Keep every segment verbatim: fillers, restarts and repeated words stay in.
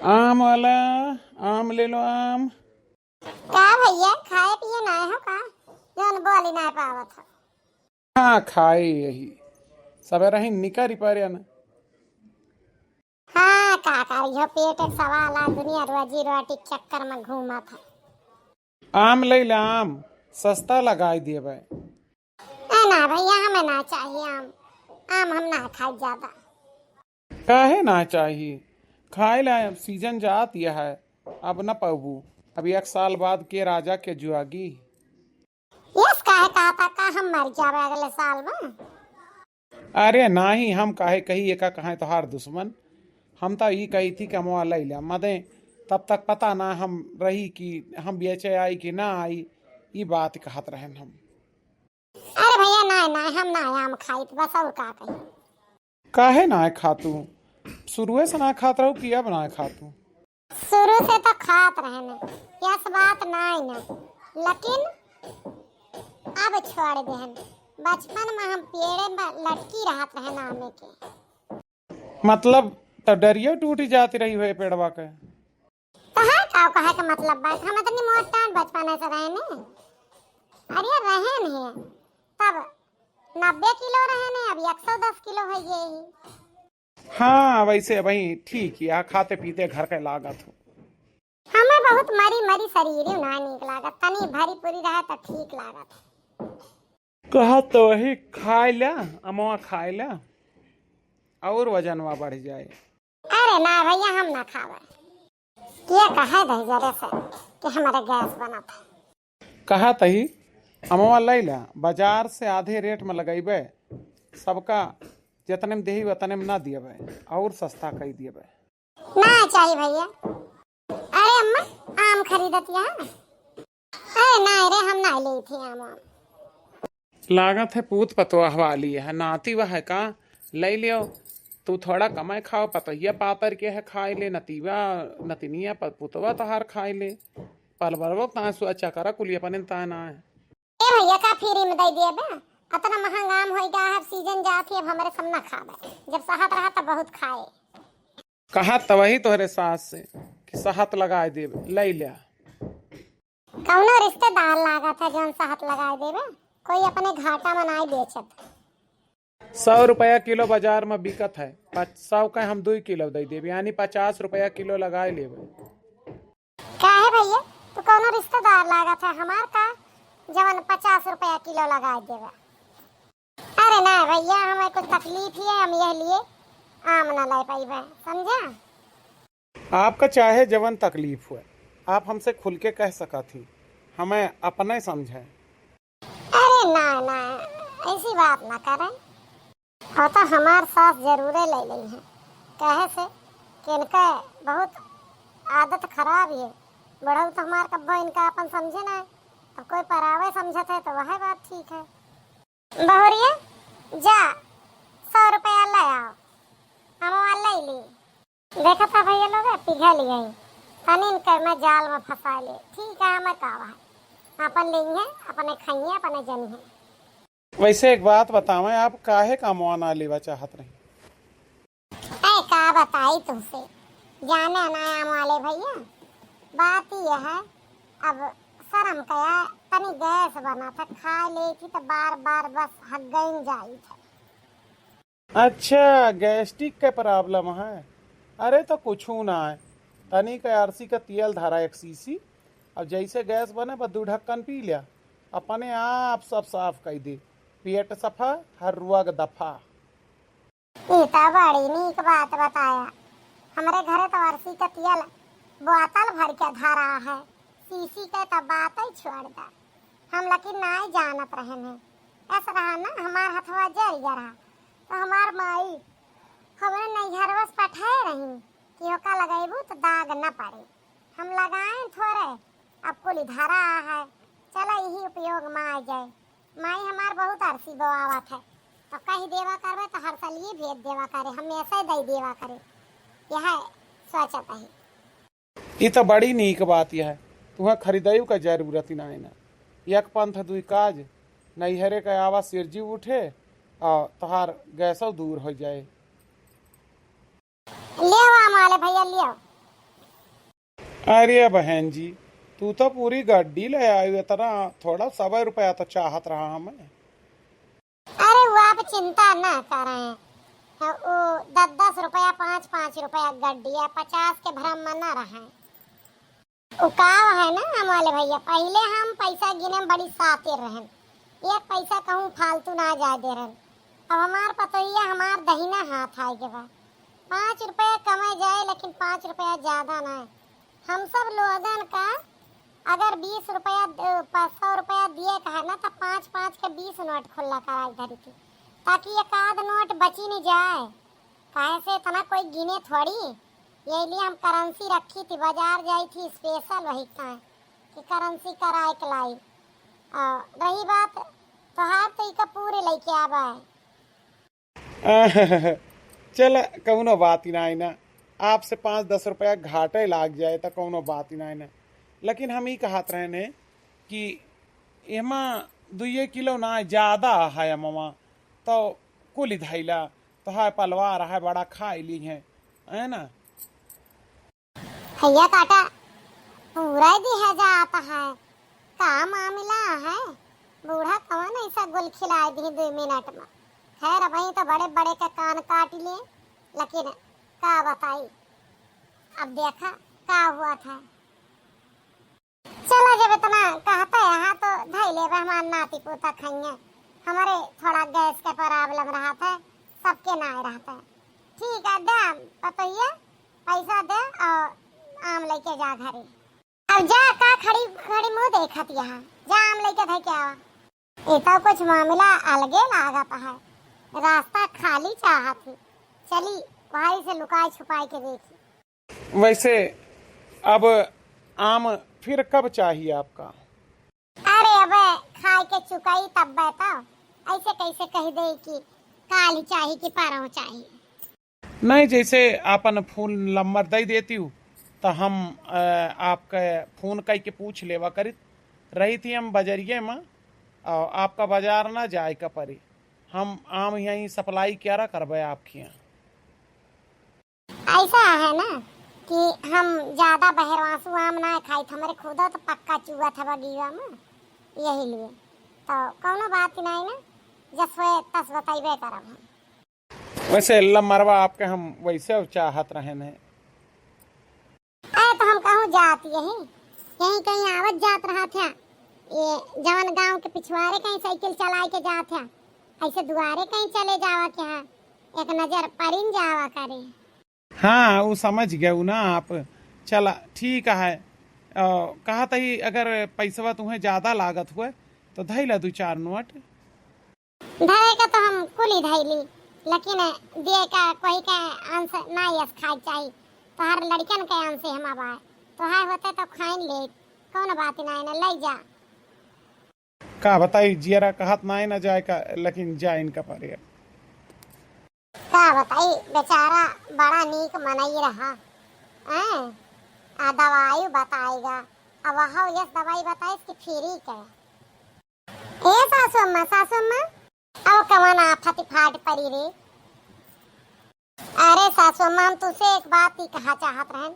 आम वाला, आम ले लो, आम। का भइया, खाए पिए नाय हो का, जौन बोली नाय पावत हो? हाँ, खाए यही, सबेरही निकरी परे न। हाँ, का करिहो, पेट के सवाल, आ दुनिया रोजी रोटी के चक्कर में घूमत है। आम ले ले, आम सस्ता लगाई देबे। ए ना भइया, हमें ना चाहिए आम, आम हम ना खाई ज्यादा। काहे ना चाहिए? खाए ला, अब सीजन जात यह है, अब न पबू। अब एक साल बाद के राजा के जुआगी। यस, काहे कहा था का हम मर जावे अगले साल में? अरे नाही, हम काहे कही एका कहाँ तोहार दुश्मन। हम तो ई कही थी कि हम वहाँ ले लिया मदे, तब तक पता ना हम रही कि हम बेचे आई कि ना आई, ई बात कहत रहन हम। अरे भइया, नाय, नाय, हम नाय आम खाइत, बस और का कही। काहे नाय खातू? शुरुए से ना खात रहू कि अब नाय खातू? शुरू से तो खात रहन, यस बात नाय ना, लेकिन अब छोड़ देहन। बचपन में हम पेड़े में लटकी रहत रहन आमे के। मतलब, तो डरियो टूट जाती रही हुए पेड़वा के। तो है का कहे के मतलब बा? हम इतनी मोट टांड बचपन से रहे ने। अरे रहे नहीं, तब नब्बे किलो रहे ने, अब एक सौ दस किलो हो गए ही। हाँ, वैसे वही ठीक ही, आ खाते पीते घर के लागत हो। हमें बहुत मरी मरी शरीर ही ना नीक लागत, तनी भरी पूरी रहे तो ठीक लागत। कहा तो वही खाए ला, अमवा खाए ला, और वजनवा बढ़ जाए। अरे ना भइया, हम ना खावे। के कहे दही जरे से कि हमारे गैस बनत है। कहा तही, अमवा लैला, बाजार से आधे रेट में लगैबे, सबका जितने में देही उतने में ना दियबे, और सस्ता कई दियबे। ना चाहिए भइया। अरे अम्मा, आम खरीदत यहाँ। अरे ना रे, हम ना ले थे आम वाम। लागत है पूत पतोह वाली है, नाती वह है का? ले लियो, तू थोड़ा कमाए खाओ, पतोहिया पातर के है खाए ले, नतीवा, नतिनिया प-, पुतवा तोहार खाए ले, पलवरवा ताए सोचा करा, कुली अपने ताए ना है। ए भइया, का फ्री में दे दिए बे? अतना महंगा आम होई गा, अब सीजन जात ही, अब हमरे सब ना खाबे, जब सहत रहा तब बहुत खाए। कहा त वही तोहरे सास से कि सहत लगाए देबे, ले लिया। कौनो रिश्तेदार लागत है जौन सहत लगाए देबे, कोई अपने घाटा में नाई बेचत। सौ रुपया किलो बाजार में बिकत है, पच-, सौ का हम दुई किलो दे देबे, यानी पचास रुपया किलो लगाए लेबे। काहे भइया, तू कौनो रिश्तेदार लागत है हमार का, जवन पचास रुपया किलो लगाए देबे? अरे ना भइया, हमें कुछ तकलीफ ही है, हम यह लिए आम ना ले पाइबे, समझा? आपका चाहे जवन तकलीफ हुए, आप हमसे खुल के कह सकत ही, हमें अपने समझे। अरे ना, ना, ऐसी बात ना करें। और तो हमार सास जरूरे ले लेई हैं, कहे से कि इनका बहुत आदत खराब है। बुढ़ऊ तो हमार कब्बो इनका अपन समझे ना, अब कोई परावे समझत है तो वह बात ठीक है। बहुरिया, जा, सौ रुपया ले आओ, हम वहाँ ले ली। देखा था भइया लोग, पिघल गई, तनी इनके मैं जाल में फंसा ले। ठीक है, हमें का है, अपन लेंगे, अपने खाइए, अपने जनिए। वैसे एक बात बतावें, आप काहे का अमवा ना लेवा चाहत रही? ऐ का बताई तुमसे, जाने ना आम वाले भइया, बात ही यह है, अब शर्म कया, तनी गैस बना था, खा ले थी तो बार बार बस हगइन जाई था। अच्छा, गैस्ट्रिक के प्रॉब्लम है? अरे तो कुछू ना है, तनी के अरसी का तेल धरा एक शीशी, अब जैसे गैस बने बस दू ढक्कन पी लिया, अपने आप सब साफ कर दे, पेट सफा, हर रोग दफा। ई त बड़ी नीक बात बताया। हमरे घरे त अरसी के तेल बोतल भर के धरा है, शीशी के त बात ही छोड़ दा। हम लेकिन नाई जानत रहन है। ऐसा रहा ना, हमार हथवा जर गया रहा, तो हमार माई हमरे नैहरवा से पठाए रही कि ओका लगैबू तो दाग न पड़े। हम लगाएं थोड़े, अब कुल धरा है, चला यही उपयोग में आ जाए। माई हमार बहुत अरसी बोआवत है, तो कही देवा करबे तो हर साल ये भेज देवा करे, हमेशा दे देवा करे, यह सोचत है। ई तो बड़ी नीक बात यह, तुहें खरीदयू का जरूरत ही ना है ना। एक पंथ दुई काज, नैहरे का आवा सिरजी उठे और तोहार गैसो दूर हो जाए। लियो आम वाले भइया, लियो। अरे बहन जी, तू तो पूरी गड्डी ले आयु, इतना थोड़ा सौ रुपया तो चाहत रहा हमें। अरे वो आप चिंता ना करें, वो दस दस रुपया, पाँच पाँच रुपया गड्डी है, पचास के भ्रम में ना रहें। उ का है ना अमल भैया, पहिले हम पैसा गिने में बड़ी शातिर रहन, एक पैसा कहूँ फालतू ना जाए दे रहन। अब हमार पतोहिया हमार दहिना हाथ आए के बा। पाँच रुपया कमाए जाए, लेकिन पाँच रुपया ज्यादा ना है। हम सब लोगन का अगर बीस रुपया, अ, पाँच सौ रुपया दिए का है ना, तो पाँच पाँच के बीस नोट खुल्ला कराए धरी थी, ताकि एक आध नोट बची नहीं जाए। काहे से इतना कोई गिने थोड़ी, यही लिए हम करेंसी रखी थी, बाजार जाई थी स्पेशल वही का कि करेंसी कराए के लाई। आ, रही बात तोहार, तो इका पूरे लेके आवा है। चल, कौनो बात ही ना है ना, आपसे पाँच दस रुपया घाटे लाग जाए तो कौनो बात ही ना है ना। लेकिन हम ही कहत रहे ने कि एमा दुइये किलो ना, ज्यादा है अमवा, तो कुल धैला, तो है पलवार है, बड़ा खाई ली है, है ना? भैया काटा पूरा ही दिया जाता है, का मामला है? बूढ़ा कौन ऐसा गुल खिलाए दी दो मिनट में? खैर, अब तो बड़े बड़े के कान काट लिए, लेकिन का बताई, अब देखा का हुआ था। चला, जब इतना कहते हैं तो धई लेबे, हमार नाती पोता खइहें। हमरे थोड़ा गैस के problem रहत है, सबके नाय रहत है। ठीक है, दे पतोहिया, पैसा दे और आम लेके जा घरे। अब जा, का खड़ी खड़ी मुँह देखत यहाँ, जा आम लेके धई के आवा। ये तो कुछ मामला अलगे लागत है, रास्ता खाली चाहत ही। चली, भाई से लुकाई छुपाई के देखी। वैसे अब आम फिर कब चाहिए आपका? अरे, अब खाए के चुकाई तब तो, ऐसे कैसे कह दे कि काल ही चाहिए कि परसों चाहिए? नहीं, जैसे आपन फोन नंबर दे देती हूँ, तो हम, अ, आपके फोन कई के पूछ लेवा करित। रही थी हम बजरिए में, और आपका बाजार ना जाए का पड़ी, हम आम यहीं supply क्यारा करबे आपके यहाँ। ऐसा है ना कि हम ज्यादा बहरवासु आम ना खाई, हमरे खुदा तो पक्का चुआ था बगीवा में, यही लिए। तो कौनो बात ही नहीं ना, जस होए तस बतैबे करब हम। वैसे लमरवा आपके हम वैसे चाहत रहे हैं। अरे तो हम कहूँ जात यही, यहीं कहीं आवत जात रहा था, ये जवन गांव के पिछवारे कहीं साइकिल चलाए के जात था, ऐसे दुआरे कहीं चले जावा के है, एक नजर परिन जावा करे। हाँ, वो समझ गए ना आप। चला, ठीक है। अ, कहा था ही, अगर पैसवा तुम्हें ज्यादा लागत हुए तो धैला दो चार नोट। धरे का तो हम कुली धैली, लेकिन दिए का कोई के अंश ना यस खाए चाही। तोहर लड़कन के अंश हम अब आए, तोहार होते तो खाइन ले, कौन बात ना है ना, ले जा। का बताई, जियरा कहत नाई ना जाए का, लेकिन जाइन का पड़े। का बताई, बेचारा बड़ा नीक मनई रहा, हैं? आ दवाई बताएगा, अब वह यस दवाई बताइस कि फ्री के। ए सासू अम्मा, सासू अम्मा, अब कवन आफत फाट पड़ी रे? अरे सासू अम्मा, हम तुसे एक बात ही कहा चाहत रहन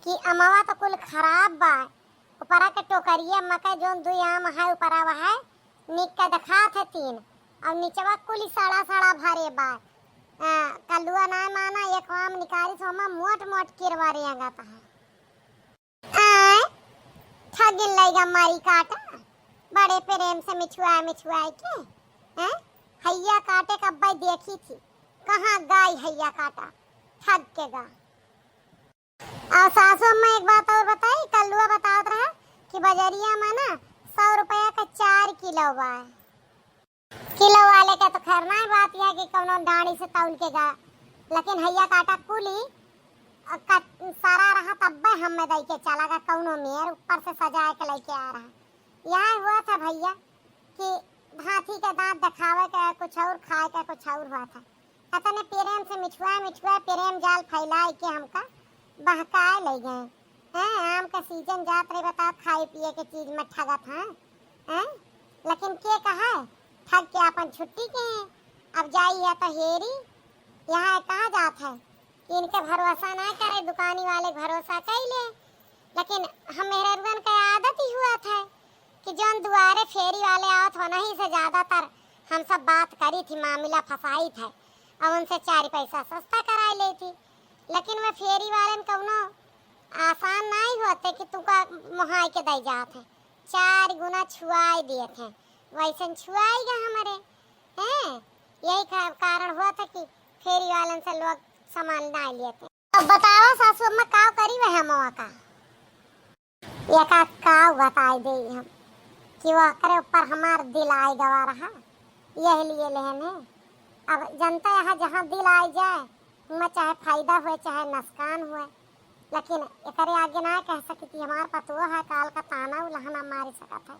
कि अमवा तो कुल खराब बा, ऊपरा के टोकरिया मकई जौन दुई आम है ऊपरा वह है, निक के देखात है तीन, और निचवा कुल सड़ा सड़ा भरे बा। आ, कलुआ ना माना, एक आम निकाली सो ओमा मोट मोट किरवा रेंगत है। आय, ठगिन लइगा मारी काटा, बड़े प्रेम से मिछुआ मिछुआई के, हैं? हैया काटे कब्बे देखी थी, कहाँ गाई हैया काटा, ठग के गा। और सासू अम्मा एक बात और बताई, कल्लुआ बतावत रहा कि बजरिया में ना सौ रुपया का चार किलो बा। किलो वाले का तो खैर ना बात यह कि कौनो डांडी से तौल के गा, लेकिन हैया काटा कुली, अ, का-, सारा रहा तब्बे हमें दई के चला गा, कौनो मेर ऊपर से सजाए के लेके आ रहा। यह हुआ था भैया कि हाथी के दांत दिखावे के कुछ और, खाए के कुछ और हुआ था। इतने प्रेम से मिछुआ मिछुआ प्रेम जाल फैलाए के हमका बहकाए ले गए। हैं, आम का सीजन जात रहे, बताओ, खाए पिए के चीज में ठगत हैं, हैं? लेकिन के कहा है, ठग के अपन छुट्टी के हैं। अब जाई या तो हेरी, यहाँ कहा जात है कि इनके भरोसा ना करे, दुकानी वाले भरोसा कर ले। लेकिन हम मेहररुअन के आदत ही हुआ था कि जौन दुआरे फेरी वाले आवत, वनही से ज्यादातर हम सब बात करी थी, मामला फंसाई थे और उनसे चार पैसा सस्ता कराई लेई थी। लेकिन वह फेरी वालन कौनो आसान नाहीं होते कि तुका मोहाई के दई जात है, चार गुना छुआई दिए थे, वैसन छुआई गा हमरे हैं। यही का-, कारण हुआ था कि फेरी वालन से लोग सामान नाहीं लिए थे। अब बतावा सासू अम्मा, का करी वह मोआ का? एका का बताई देई हम कि ओकरे ऊपर हमार दिल आइ गवा रहा, यही लिए लेहन है। अब जनता यहाँ जहाँ दिल आइ जाए, उमा चाहे फायदा हुए चाहे नुकसान हुए, लेकिन एकरे आगे ना कह सकी कि हमार पतोह है, काल का ताना उल्हा ना मारी सकत है।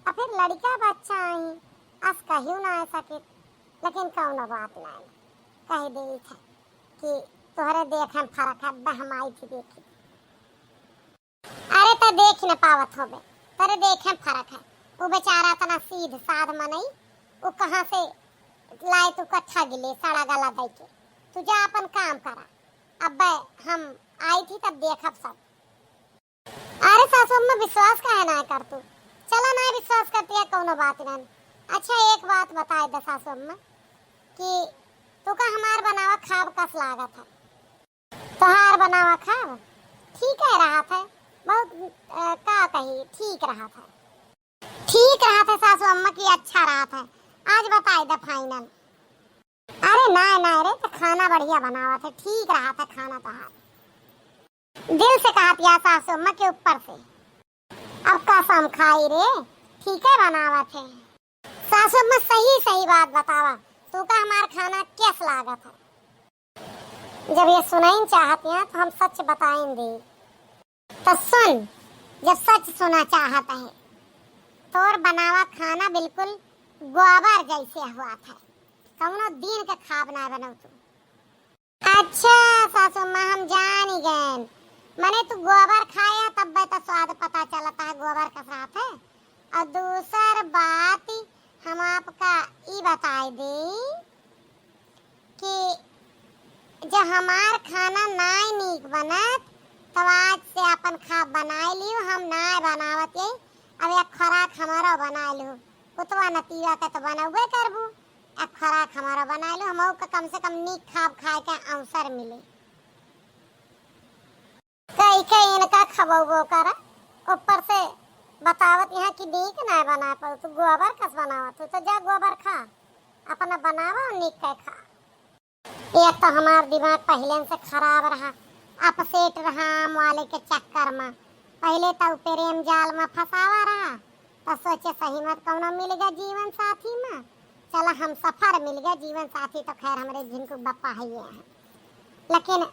और फिर लड़का बच्चा आई, अस कहियो ना आ सकित, लेकिन कौनो बात ना, कह देई थे कि तोहरे देखे में फर्क है, बहमाई थी देखी। अरे, त देख न पावत होबे, तोरे देखे में फर्क है। वो बेचारा इतना सीध साध मनई, वो कहाँ से लाए तू का ठग ले, सड़ा गला दई के। तू जा अपन काम करा, अब हम आई थी तब देखब सब। अरे सासू अम्मा, विश्वास काहे ना कर तू? चला ना विश्वास करती है, कौनो बात नहीं। अच्छा, एक बात बताए दे सासू अम्मा कि तू का हमार बनावा खाब कस लागत है? तोहार बनावा खाब ठीक है रहत है, बहुत, अ, का कही, ठीक रहत है। ठीक रहत है सासू अम्मा की, अच्छा रहत है। आज बताई द final। अरे नाय, नाय रे, तो खाना बढ़िया बनावत है, ठीक रहत है खाना तोहार। दिल से कहत या सासू अम्मा के ऊपर से। अब कसम खाई रे, ठीक है बनावत है। सासू अम्मा, सही सही बात बतावा, तू का हमार खाना कैस लागत है? जब ये सुनाइन चाहत हैं तो हम सच बताइन दे। तो सुन, जब सच सुना चाहत है, तोर बनावा खाना बिल्कुल गोबर जैसे हुआ था, कौनो दिन के खाब ना बनौ तू। अच्छा सासू माँ, हम जानी गएन, मने तू गोबर खाया तब तो स्वाद पता चलता है गोबर का साथ है। और दूसर बात हम आपका ई बताई दी कि जो हमार खाना नाय नीक बनत, तब आज से अपन खाब बनाए लियो, हम नाय बनावत ये। अब एक खुराक हमारो बनाए लियो, कुतवा नतीवा के तो बनौबे करबू, एक खुराक हमारो बनाए लियो, हम का कम से कम नीक खाब खाए के अवसर मिले। कई के इनका खबौबो कर, ऊपर से बतावत यहाँ कि नीक नाय बना पाऊ, तू गोबर कस बनावत हो, तो जा गोबर खा, अपना बनावा और नीक के खा। एक तो हमार दिमाग पहिले से खराब रहा, upset रहा आम वाले के चक्कर में। पहिले तो उ प्रेम जाल में फंसावा रहा, तो सोचे सही मत कौनो मिल गया जीवन साथी में। चला हम सफर मिल गया जीवन साथी, तो खैर हमरे झिनकू बप्पा है ये है। लेकिन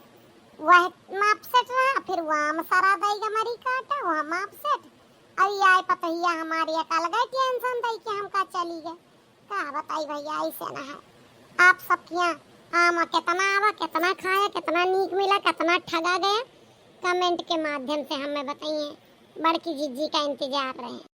वह में upset रहा, फिर वह हम सरा दई गमरी काटा, वह में upset। अब ये आए पतहिया हमारी एक अलग tension दई कि हम का चली गए। का बताई भैया, ऐसे ना है। आप सबके यहाँ आम कितना आवा, कितना खाया, कितना नीक मिला, कितना ठगा गया, comment के माध्यम से हमें बताइए। बड़की जिज्जी का इंतजार रहे।